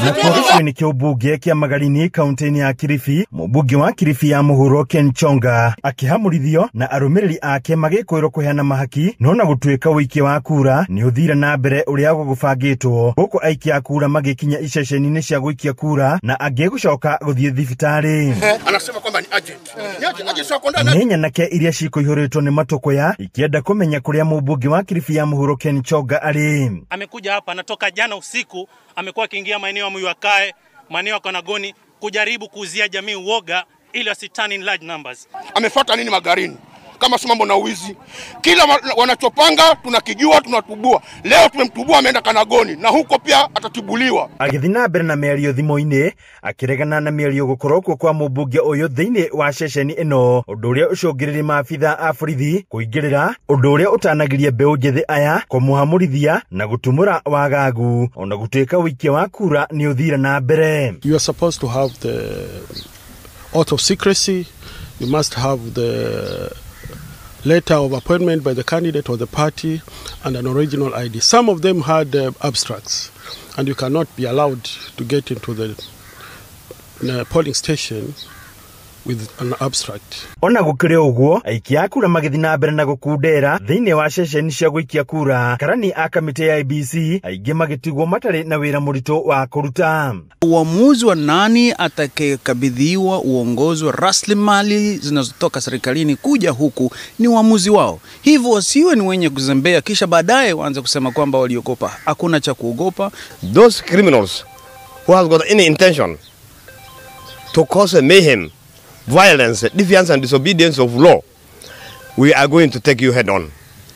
Nakuo gĩcigo-inĩ kĩa ũmbunge kĩa Magarini kaunti-inĩ ya Kilifi, mũmbunge wa Kilifi ya mũhuro Ken Chonga akĩhamũrithio na arũmĩrĩri ake magĩkwĩrwo kũheana mahaki, no na gũtuĩka ũikia wa kura nĩ ũthire na mbere ũrĩa gũgũbangĩtwo, gũkũ aikia a kura magĩkinya iceceni-inĩ cia gũikia kura na angĩ gũcoka gũthiĩ thibitarĩ. Anasema kwamba ni agent. Ni agent, agent sio kwenda. Nĩ nyanake iria cikũihũrĩtwo nĩ matũkũya ikĩenda kũmenya kũrĩa mũmbunge wa Kilifi ya mũhuro Ken Chonga arĩ. Amekuja hapa natoka jana usiku, amekuwa akiingia maeneo ya Muyakae, maeneo ya Kanagoni kujaribu kuuzia jamii uoga ili wasitani in large numbers. Amefuata nini Magarini? Kama si mambo na uwizi. Kila wanachopanga tunakijua, tunatubua. Leo tumemtubua, ameenda Kanagoni na huko pia atatibuliwa. Agĩthiĩ na mbere na mĩario thimũ-inĩ akĩregana na mĩario gũkorwo kuo kwa mũmbunge ũyũ thĩinĩ wa ceceni ĩno, ũndũ ũrĩa ũcũngĩrĩrie maabitha a borithi kũingĩrĩra, ũndũ ũrĩa ũtanagiria mbeũ njĩthĩ aya kũmũhamũrithia na gũtumũra wagagu, ona gũtuĩka ũikia wa kura nĩ ũthire na mbere. You are supposed to have the oath of secrecy. You must have the letter of appointment by the candidate or the party and an original ID. Some of them had abstracts, and you cannot be allowed to get into the polling station with an abstract. Ona gũkĩrĩ ũguo, aikia a kura magĩthiĩ na mbere na gũkundera thĩinĩ wa ceceni cia gũikia kura, karani a kamĩtĩ ya IEBC aingĩ magĩtigwo matarĩ na wĩra mũritũ wa kũruta. Uamuzi wa nani atakayekabidhiwa uongozi wa rasilimali zinazotoka serikalini kuja huku ni uamuzi wao. Hivyo wasiwe ni wenye kuzembea kisha baadaye waanze kusema kwamba waliogopa. Hakuna cha kuogopa. Those criminals who have got any intention to cause a mayhem, violence, defiance and disobedience of law, we are going to take you head on.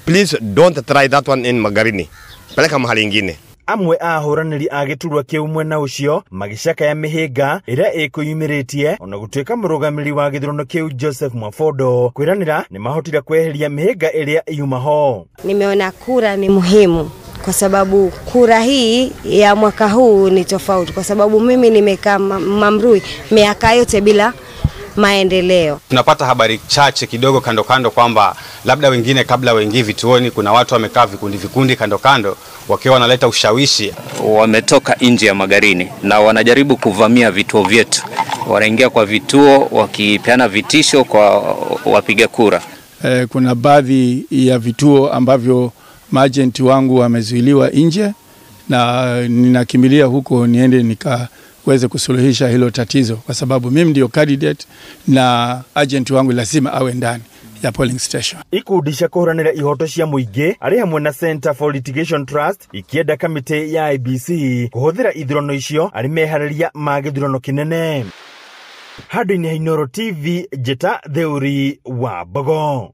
Please don't try that one in Magarini. Peleka mahali ingine. Amwe a ahũranĩri a gĩturwa kĩu mwena ũcio magĩcakaya mĩhĩnga ĩrĩa ĩkwĩyumĩrĩtie, ona gũtuĩka mũrũgamĩrĩri wa gĩthurano kĩu Joseph Mwafondo kwĩranĩra nĩ mahotire kweheria mĩhĩnga ĩrĩa yuma ho. Nimeona kura ni muhimu kwa sababu kura hii ya mwaka huu ni tofauti, kwa sababu mimi nimekaa Mamrui miaka yote bila maendeleo. Tunapata habari chache kidogo kando kando kwamba labda wengine kabla waingie vituoni kuna watu wamekaa vikundi vikundi kando kando wakiwa wanaleta ushawishi. Wametoka nje ya Magarini na wanajaribu kuvamia vituo vyetu. Wanaingia kwa vituo wakipeana vitisho kwa wapiga kura. Kuna baadhi ya vituo ambavyo maagenti wangu wamezuiliwa nje na ninakimbilia huko niende nikaweze kusuluhisha hilo tatizo, kwa sababu mimi ndio candidate na agent wangu lazima awe ndani ya polling station. Ikundi cia kũhũranĩra ihoto cia mũingĩ arĩ hamwe na Center for Litigation Trust ikĩenda kamĩtĩ ya IEBC kũhũthĩra ithurano icio arĩ meharĩria ma gĩthurano kĩnene. Handũ-inĩ ha Inooro TV, Njĩta Theuri wa Mbogo.